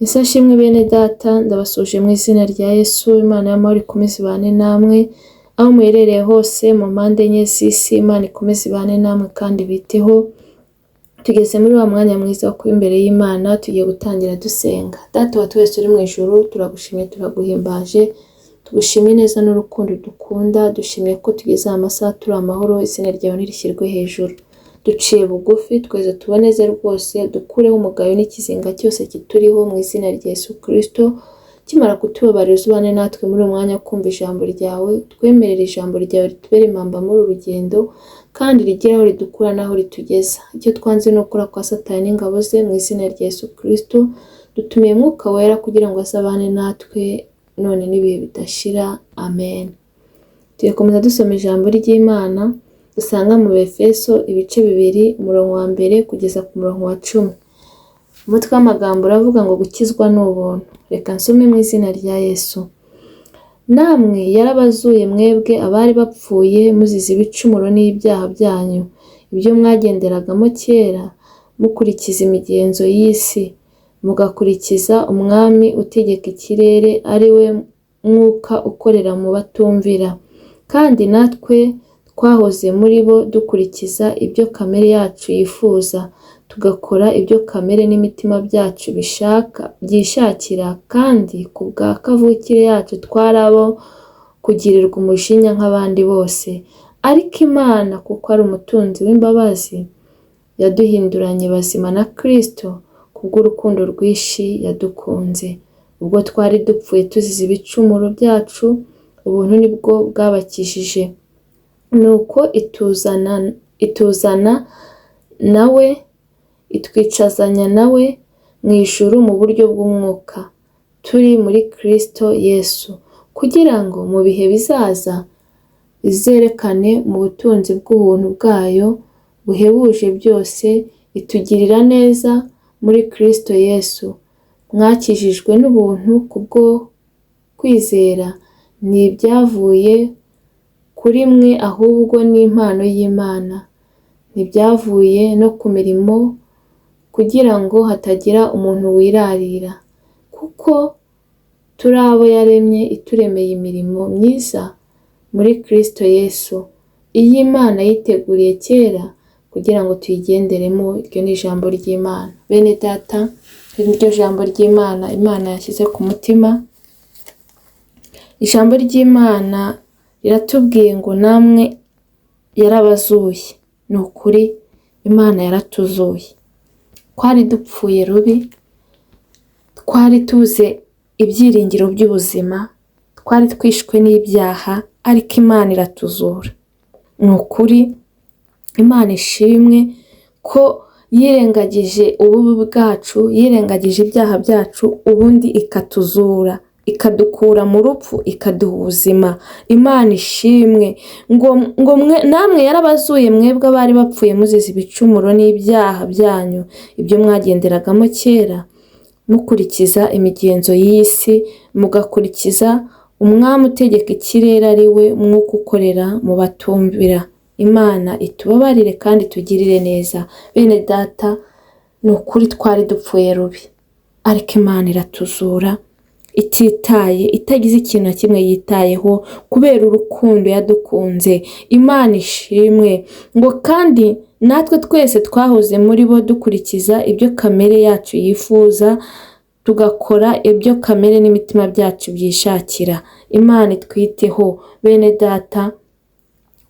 Ese ashimwe bene data, ndabasuje mu izina rya Yesu. Imana y'amahoro ikomeze ibane namwe, aho muherereye hose mu mpande enye z'isi. Imana ikomeze ibane namwe kandi biteho. Tugeze muri wa mwanya mwiza wo kuba imbere y'Imana, tugiye gutangira dusenga. Data wa twese uri mu ijuru, turagushimye, turaguhimbaje, tugushimye neza n'urukundo dukunda, dushimiye ko tugeze aya masaha turi amahoro, izina ryawe nirishyirwe hejuru. Duciye bugufi, tweze tuboneze rwose, dukureho umugayo n'ikizinga cyose kituriho mu izina rya Yesu Kristo. Kimara kutubabarira, uzubane natwe muri uyu mwanya wo kumva ijambo ryawe, twemerere ijambo ryawe ritubere impamba muri uru rugendo kandi rigere aho ridukura n'aho ritugeza. Icyo twanze ni ukura kwa Satani n'ingabo ze mu izina rya Yesu Kristo. Dutumiye Mwuka Wera kugira ngo azabane natwe none n'ibihe bidashira. Amen. Tugakomeza dusoma ijambo ry'Imana dusanga mu Befeso ibice 2, umurongo wa 1 kugeza ku murongo wa 10. Umutwe w'amagambo uravuga ngo gukizwa ni ubuntu. Reka nsome mu izina rya Yesu. Namwe yarabazuye mwebwe abari bapfuye muzize ibicumuro n'ibyaha byanyu, ibyo mwagenderagamo kera mukurikiza imigenzo y'isi, mugakurikiza umwami utegeka ikirere, ari we mwuka ukorera mu batumvira. Kandi natwe twahoze muri bo dukurikiza ibyo kamere yacu yifuza, tugakora ibyo kamere n'imitima byacu bishaka byishakira, kandi ku bwa kavukire yacu twari abo kugirirwa umujinya nk'abandi bose. Ariko Imana, kuko ari umutunzi w'imbabazi, yaduhinduranye bazima na Kristo kubw'urukundo rwinshi yadukunze. Ubwo twari dupfuye tuzize ibicumuro byacu, ubuntu nibwo bwabakijije. Nuko ituzana nawe, itwicazanya nawe mu ijuru mu buryo bw'umwuka, turi muri Kristo Yesu, kugira ngo mu bihe bizaza izerekane mu butunzi bw'ubuntu bwayo buhebuje byose, itugirira neza muri Kristo Yesu. Mwakijijwe n'ubuntu kubwo kwizera, ntibyavuye kuri mwe ahubwo ni impano y'Imana, ntibyavuye no ku mirimo kugira ngo hatagira umuntu wirarira, kuko turi abo yaremye ituremeye imirimo myiza muri Kristo Yesu, iyi Imana yiteguriye kera kugira ngo tuyigenderemo. Iryo ni ijambo ry'Imana. Bene data, iri ni ryo jambo ry'Imana Imana yashyize ku mutima. Ijambo ry'Imana riratubwiye ngo namwe yarabazuye. Ni ukuri Imana yaratuzuye. Twari dupfuye rubi, twari tubuze ibyiringiro by'ubuzima, twari twishwe n'ibyaha, ariko Imana iratuzura. Ni ukuri Imana ishimwe ko yirengagije ububi bwacu, yirengagije ibyaha byacu, ubundi ikatuzura, ikadukura mu rupfu, ikaduha ubuzima. Imana ishimwe ngo namwe yarabazuye mwebwe abari bapfuye muzize ibicumuro n'ibyaha byanyu, ibyo mwagenderagamo kera mukurikiza imigenzo y'isi, mugakurikiza umwami utegeka ikirere, ari we mwuka ukorera mu batumvira. Imana itubabarire kandi itugirire neza. Bene data, ni ukuri twari dupfuye rubi, ariko Imana iratuzura ititaye, itagize ikintu na kimwe yitayeho, kubera urukundo yadukunze. Imana ishimwe ngo kandi natwe twese twahoze muri bo dukurikiza ibyo kamere yacu yifuza, tugakora ibyo kamere n'imitima byacu byishakira. Imana itwiteho. Bene data,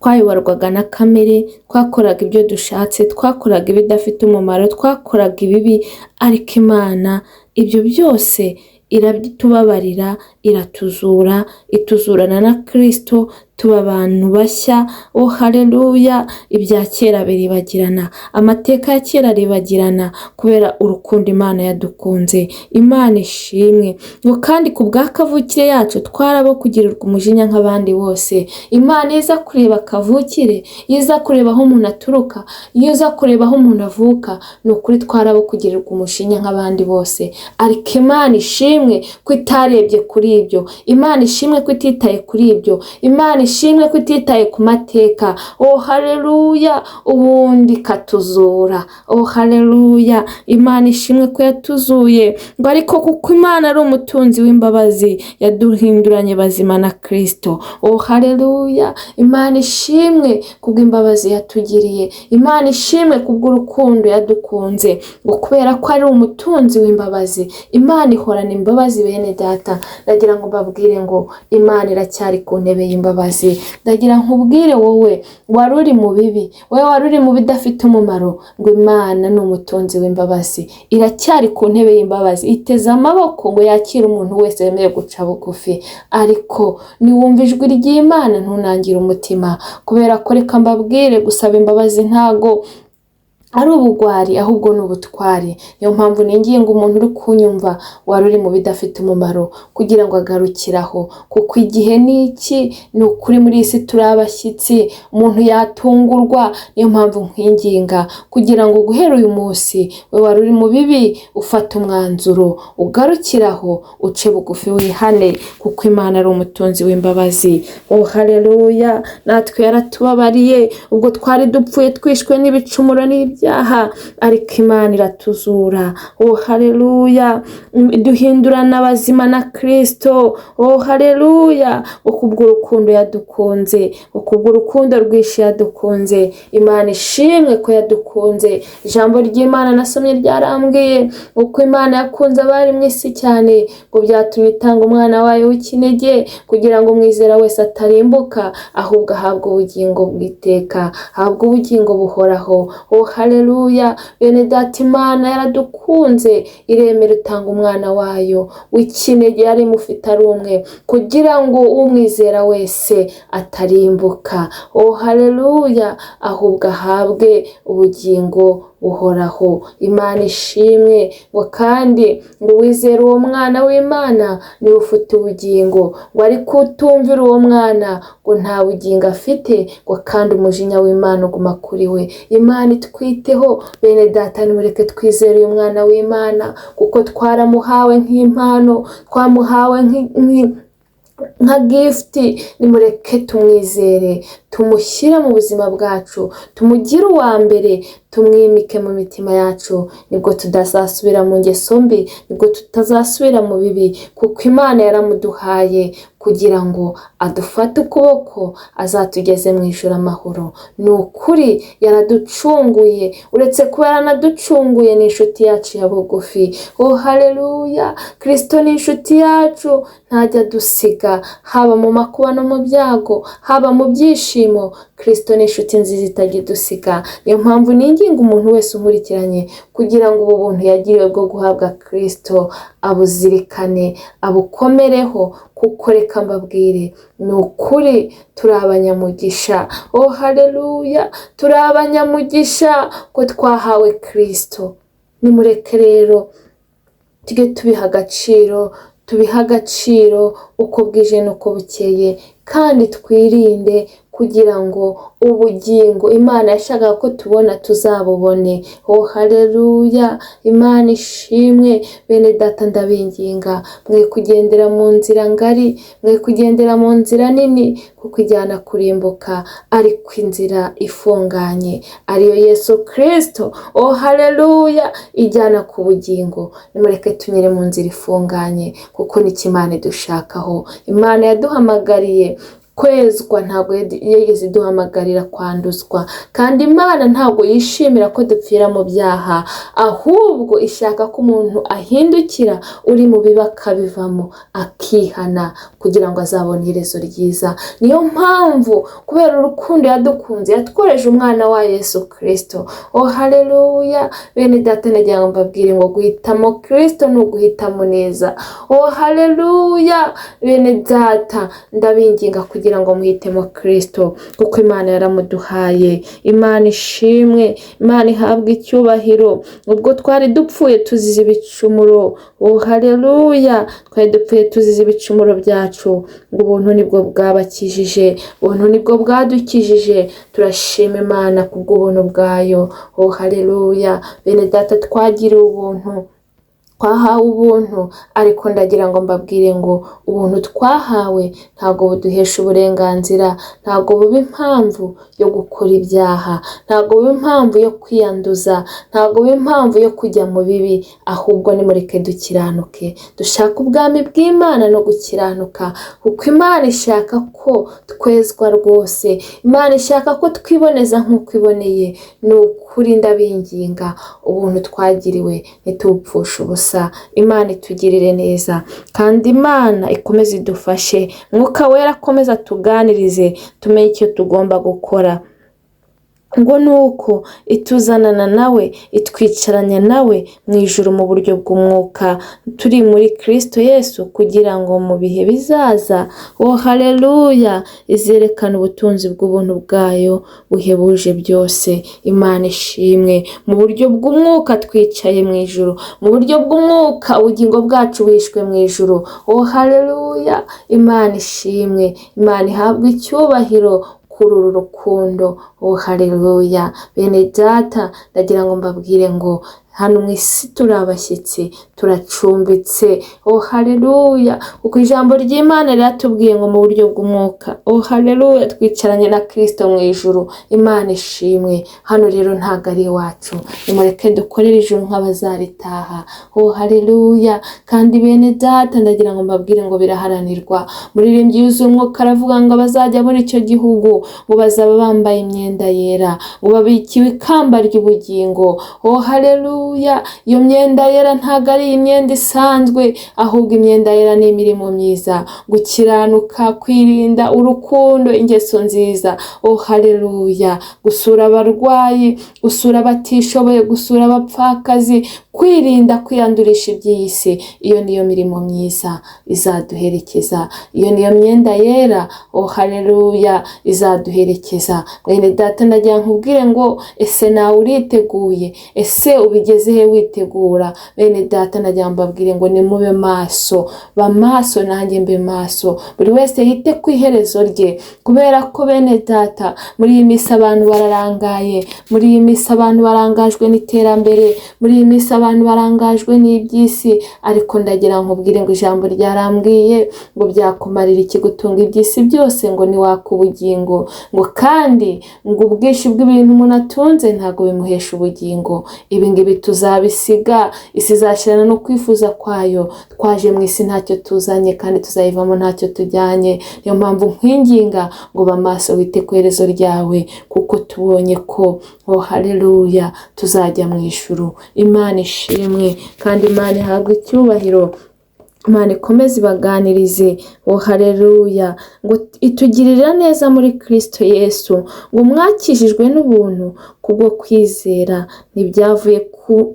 twayoborwaga na kamere, twakoraga ibyo dushatse, twakoraga ibidafite umumaro, twakoraga ibibi, ariko Imana ibyo byose irabitubabarira, iratuzura, ituzurana na Kristo, tuba abantu bashya. Oh haleluya! Ibya kera biribagirana, amateka ya kera aribagirana kubera urukundo Imana yadukunze. Imana ishimwe ngo kandi ku bwa kavukire yacu twari abo kugirirwa umujinya nk'abandi bose. Imana iza kureba kavukire, iza kureba aho umuntu aturuka, iyo iza kureba aho umuntu avuka, ni ukuri twari abo kugirirwa umujinya. umujinya nk'abandi bose. Ariko Imana ishimwe ko itarebye kuri ibyo, Imana ishimwe ko ititaye kuri ibyo, Imana ishimwe ko ititaye ku mateka. Oh haleluya, ubundi ikatuzura. Oh haleluya, Imana ishimwe ko yatuzuye. Ngo ariko kuko Imana ari umutunzi w'imbabazi, yaduhinduranye bazima na Kristo. Oh haleluya, Imana ishimwe kubw'imbabazi yatugiriye, Imana ishimwe kubw'urukundo yadukunze, ngo kubera ko ari umutunzi w'imbabazi. Imana ihorana imbabazi. Bene data, ndagira ngo mbabwire ngo Imana iracyari ku ntebe y'imbabazi. Ndagira nkubwire wowe wari uri mu bibi, wowe wari uri mu bidafite umumaro, ngo Imana ni umutunzi w'imbabazi, iracyari ku ntebe y'imbabazi, iteze amaboko ngo yakire umuntu wese wemeye guca bugufi. Ariko niwumva ijwi ry'Imana ntunangire umutima, kubera ko reka mbabwire, gusaba imbabazi ntago ari ubugwari, ahubwo ni ubutwari. Niyo mpamvu ninginga umuntu uri kunyumva wari uri mu bidafite umumaro kugira ngo agarukiraho, kuko igihe ni iki. Ni ukuri muri iyi si turi abashyitsi, umuntu yatungurwa. Niyo mpamvu nkwinginga kugira ngo guhera uyu munsi, we wari uri mu bibi, ufate umwanzuro ugarukiraho, uce bugufi wihane, kuko Imana ari umutunzi w'imbabazi. Oh haleluya, natwe yaratubabariye ubwo twari dupfuye twishwe n'ibicumuro n'ibyaha, ariko Imana iratuzura. Oh haleluya, duhindurana abazima na Kristo. Oh haleluya, kubw'urukundo yadukunze, kubw'urukundo rwinshi yadukunze. Imana ishimwe ko yadukunze. Ijambo ry'Imana nasomye ryarambwiye uko Imana yakunze abari mu isi cyane, ngo byatumye itanga umwana wayo w'ikinege, kugira ngo umwizera wese atarimbuka, ahubwo ahabwe ubugingo bw'iteka, ahabwe ubugingo buhoraho. Oh haleluya, bene data, Imana yaradukunze iremera itanga umwana wayo w'ikinege yari imufite ari umwe, kugira ngo umwizera wese atarimbuka. Oh haleluya, ahubwo ahabwe ubugingo buhoraho. Imana ishimwe. Ngo kandi ngo uwizera uwo mwana w'Imana niwe ufite ubugingo, ngo ariko utumvira uwo mwana ngo nta bugingo afite, ngo kandi umujinya w'Imana uguma kuri we. Imana itwiteho. Bene data, nimureke twizere uyu mwana w'Imana, kuko twaramuhawe nk'impano, twamuhawe nka gifuti. Nimureke tumwizere, tumushyire mu buzima bwacu, tumugire uwa mbere, tumwimike mu mitima yacu, nibwo tutazasubira mu ngeso mbi, nibwo tutazasubira mu bibi, kuko Imana yaramuduhaye kugira ngo adufate ukuboko azatugeze mu ijuru amahoro. Ni ukuri yaraducunguye, uretse kuba yaranaducunguye ni inshuti yacu ya bugufi. Oh haleluya, Kristo ni inshuti yacu, ntajya adusiga, haba mu makuba no mu byago, haba mu byishimo. Kristo ni inshuti nziza itajya idusiga. Niyo mpamvu ninginga umuntu wese unkurikiranye kugira ngo ubu buntu yagiriwe bwo guhabwa Kristo abuzirikane, abukomereho, kuko reka mbabwire, ni ukuri turi abanyamugisha. Oh haleluya, turi abanyamugisha ko twahawe Kristo. Nimureke rero tujye tubiha agaciro, tubihe agaciro uko bwije n'uko bukeye, kandi twirinde kugira ngo ubugingo Imana yashakaga ko tubona tuzabubone. Oh haleluya, Imana ishimwe. Bene data, ndabinginga mwe kugendera mu nzira ngari, mwe kugendera mu nzira nini, kuko ijyana kurimbuka, ariko inzira ifunganye ariyo Yesu Kristo, oh haleluya, ijyana ku bugingo. Nimureke tunyure mu nzira ifunganye, kuko nicyo Imana idushakaho. Imana yaduhamagariye kwezwa, ntabwo yigeze iduhamagarira kwanduzwa, kandi Imana ntabwo yishimira ko dupfira mu byaha, ahubwo ishaka ko umuntu ahindukira uri mu bibi akabivamo, akihana kugira ngo azabone iherezo ryiza. Niyo mpamvu kubera urukundo yadukunze yatworeje umwana wa Yesu Kristo. Oh haleluya, bene data, nagira ngo mbabwire ngo guhitamo Kristo ni uguhitamo neza. Oh haleluya, bene data, ndabinginga kugira Ndagira ngo muhitemo Kristo, kuko Imana yaramuduhaye. Imana ishimwe, Imana ihabwe icyubahiro. Ubwo twari dupfuye tuzize ibicumuro, oh haleluya, twari dupfuye tuzize ibicumuro byacu, ngo ubuntu nibwo bwabakijije, ubuntu nibwo bwadukijije. Turashima Imana kubw'ubuntu bwayo, oh haleluya. Bene data, twagiriwe ubuntu, twahawe ubuntu, ariko ndagira ngo mbabwire ngo ubuntu twahawe ntabwo buduhesha uburenganzira, ntabwo buba impamvu yo gukora ibyaha, ntabwo buba impamvu yo kwiyanduza, ntabwo buba impamvu yo kujya mu bibi, ahubwo nimureke dukiranuke, dushake ubwami bw'Imana no gukiranuka, kuko Imana ishaka ko twezwa rwose, Imana ishaka ko twiboneza nk'uko iboneye. Ni ukuri ndabinginga, ubuntu twagiriwe ntitubupfushe ubusa. Imana itugirire neza, kandi Imana ikomeze idufashe, Mwuka Wera akomeze atuganirize, tumenye icyo tugomba gukora. Ngo nuko ituzanana nawe, itwicaranya nawe mu ijuru mu buryo bw'umwuka, turi muri Kristo Yesu, kugira ngo mu bihe bizaza, oh haleluya, izerekane ubutunzi bw'ubuntu bwayo buhebuje byose. Imana ishimwe. Mu buryo bw'umwuka twicaye mu ijuru, mu buryo bw'umwuka ubugingo bwacu buhishwe mu ijuru. Oh haleluya, Imana ishimwe, Imana ihabwe icyubahiro kuri uru rukundo. Oh haleluya. Bene data, ndagira ngo mbabwire ngo hano mu isi turi abashyitsi, turacumbitse. Oh haleluya, kuko ijambo ry'Imana riratubwiye ngo mu buryo bw'umwuka, oh haleluya, twicaranye na Kristo mu ijuru. Imana ishimwe. Hano rero ntabwo ari iwacu, nimureke dukorere ijuru nk'abazaritaha. Oh haleluya. Kandi bene data, ndagira ngo mbabwire ngo biraharanirwa. Muririmbyi yuzuye umwuka aravuga ngo abazajya muri icyo gihugu ngo bazaba bambaye imyenda yera, ngo babikiwe ikamba ry'ubugingo. Oh haleluya. Iyo myenda yera ntabwo ari imyenda isanzwe, ahubwo imyenda yera ni imirimo myiza, gukiranuka, kwirinda, urukundo, ingeso nziza. Oh haleluya. Gusura abarwayi, gusura abatishoboye, gusura abapfakazi, kwirinda kwiyandurisha iby'iyi si. Iyo niyo mirimo myiza izaduherekeza, iyo niyo myenda yera, oh haleluya, izaduherekeza. Mwene data, ndagira nkubwire ngo ese nawe uriteguye? Ese ubigeze he witegura? Bene data, ndagira mbabwire ngo nimube maso, ba maso nanjye mbe maso, buri wese yite ku iherezo rye, kubera ko bene data muri iyi minsi abantu bararangaye, muri iyi minsi abantu barangajwe n'iterambere, muri iyi minsi abantu barangajwe n'iby'isi. Ariko ndagira nkubwire ngo ijambo ryarambwiye ngo byakumarira iki gutunga iby'isi byose ngo niwaka ubugingo, ngo kandi ngo ubwinshi bw'ibintu umuntu atunze ntabwo bimuhesha ubugingo. Ibi ngibi tuzabisiga, isi izashirana no kwifuza kwayo. Twaje mu isi ntacyo tuzanye, kandi tuzayivamo ntacyo tujyanye. Niyo mpamvu nkwinginga ngo ba maso, wite ku iherezo ryawe, kuko tubonye ko, oh haleluya, tuzajya mu ijuru. Imana ishimwe, kandi Imana ihabwe icyubahiro. Imana ikomeze ibaganirize. Oh haleluya. Ngo itugirira neza muri Kristo Yesu, ngo mwakijijwe n'ubuntu kubwo kwizera, ntibyavuye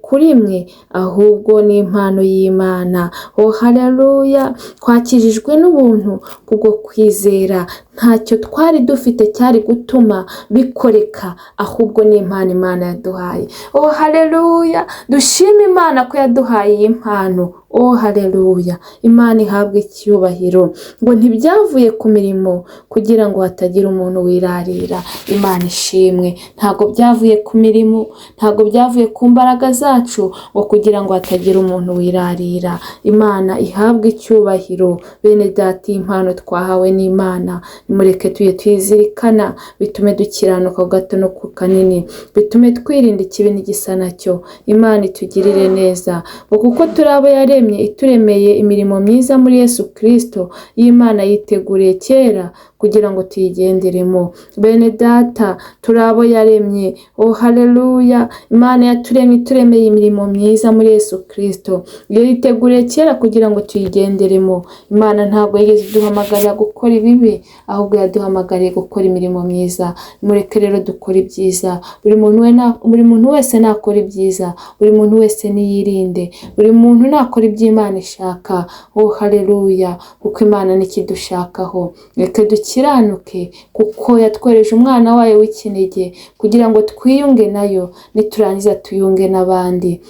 kuri mwe, ahubwo ni impano y'Imana. Oh haleluya. Twakijijwe n'ubuntu kubwo kwizera, ntacyo twari dufite cyari gutuma bikoreka, ahubwo ni impano Imana yaduhaye. Oh haleluya. Dushime Imana ko yaduhaye iyi mpano. Oh haleluya. Imana ihabwe icyubahiro. Ngo ntibyavuye ku mirimo, kugira ngo hatagira umuntu wirarira. Imana ishimwe. Ntabwo byavuye ku mirimo, ntabwo byavuye ku mbaraga zacu, ngo kugira ngo hatagira umuntu wirarira. Imana ihabwe icyubahiro. Bene data, iyi impano twahawe n'Imana, nimureke tujye tuyizirikana, bitume dukiranuka ku gato no ku kanini, bitume twirinda ikibi n'igisa nacyo. Imana itugirire neza, ngo kuko turi abo yaremye, ituremeye imirimo myiza muri Yesu Kristo, y'Imana yiteguriye kera kugira ngo tuyigenderemo. Bene data, turi abo yaremye. Oh haleluya. Imana yaturemye ituremeye imirimo myiza muri Yesu Kristo, iyo yiteguriye kera kugira ngo tuyigenderemo. Imana ntabwo yigeze iduhamagarira gukora ibibi, ahubwo yaduhamagariye gukora imirimo myiza. Mureke rero dukore ibyiza. Buri muntu wese nakora ibyiza, buri muntu wese niyirinde, buri muntu nakora iby'Imana ishaka. Oh haleluya, kuko Imana nikidushakaho. Reke dukiranuke. dukiranuke, kuko yatwohereje umwana wayo w'ikinege kugira ngo twiyunge nayo, niturangiza tuyunge n'abandi.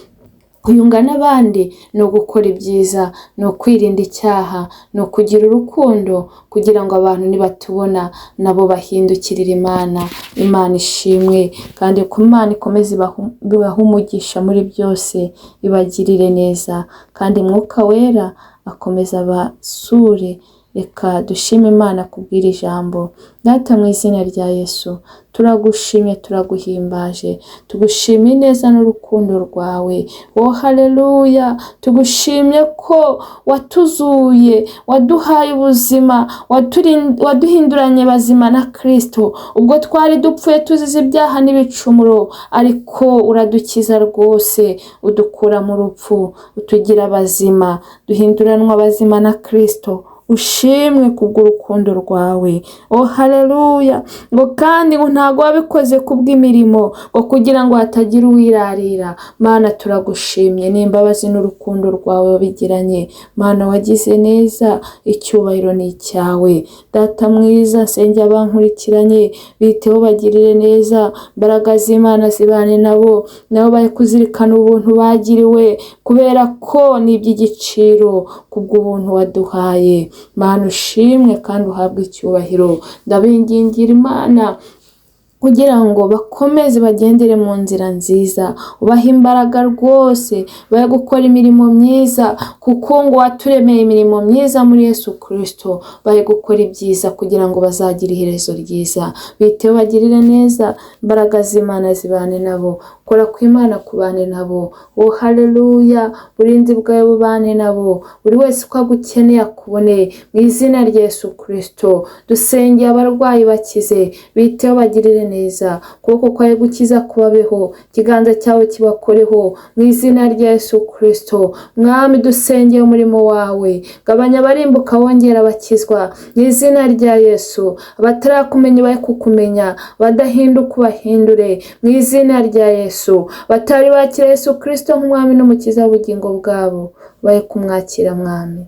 Kuyunga n'abandi ni ugukora ibyiza, ni ukwirinda icyaha, ni ukugira urukundo kugira ngo abantu nibatubona nabo bahindukirire Imana. Imana ishimwe kandi ku Imana ikomeze ibahe umugisha muri byose, ibagirire neza kandi Mwuka Wera akomeze abasure. Reka dushime Imana kubw'iri jambo. Data mu izina rya Yesu, turagushimye, turaguhimbaje, tugushimiye ineza n'urukundo rwawe. Oh haleluya, tugushimye ko watuzuye, waduhaye ubuzima, waduhinduranye bazima na Kristo, ubwo twari dupfuye tuzize ibyaha n'ibicumuro, ariko uradukiza rwose, udukura mu rupfu, utugira bazima, duhinduranwa bazima na Kristo. Ushimwe kubw'urukundo rwawe. Oh haleluya. Ngo kandi ngo ntago wabikoze kubw'imirimo, ngo kugira ngo hatagira uwirarira. Mana turagushimye n'imbabazi n'urukundo rwawe wabigiranye. Mana wagize neza, icyubahiro ni icyawe. Data mwiza, nsenge abankurikiranye, biteho bagirire neza, imbaraga z'Imana zibane nabo, nabo bari kuzirikana ubuntu bagiriwe, kubera ko ni iby'igiciro kubw'ubuntu waduhaye. Mana ushimwe kandi uhabwe icyubahiro. Ndabingingira Imana kugira ngo bakomeze bagendere mu nzira nziza, ubahe imbaraga rwose, bahe gukora imirimo myiza, kuko ngo waturemeye imirimo myiza muri Yesu Kristo, bahe gukora ibyiza kugira ngo bazagire iherezo ryiza. Biteho bagirire neza, imbaraga z'Imana zibane nabo, kora ku Imana kubane nabo. Oh haleluya, uburinzi bwawe bubane nabo, buri wese uko agukeneye akubone mu izina rya Yesu Kristo. Dusengeye abarwayi bakize, biteho bagirire neza, ukuboko kwawe gukiza kubabeho, ikiganza cyawe kibakoreho mu izina rya Yesu Kristo. Mwami dusengeye umurimo wawe, gabanya abarimbuka wongera abakizwa mu izina rya Yesu. Abatarakumenya bahe kukumenya, abadahinduka ubahindure mu izina rya Yesu. Batari bakira Yesu Kristo nk'umwami n'umukiza w'ubugingo bwabo, bahe kumwakira Mwami.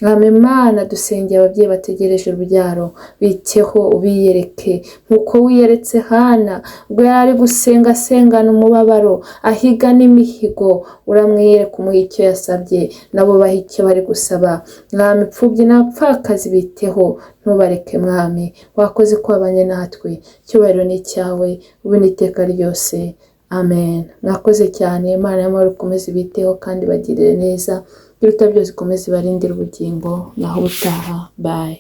Mwami Imana dusengeye ababyeyi bategereje urubyaro, biteho ubiyereke nk'uko wiyeretse Hana ubwo yari ari gusenga asengana umubabaro, ahiga n'imihigo, uramwiyereka umuha icyo yasabye, nabo baha icyo bari gusaba. Mwami imfubyi n'abapfakazi biteho, ntubareke Mwami, wakoze ko wabanye natwe, icyubahiro ni icyawe ubu n'iteka ryose. Amen. Mwakoze cyane, Imana y'amahoro ikomeze ibiteho kandi ibagirire neza, ibiruta byose ikomeze ibarindire ubugingo, naho ubutaha. Bye.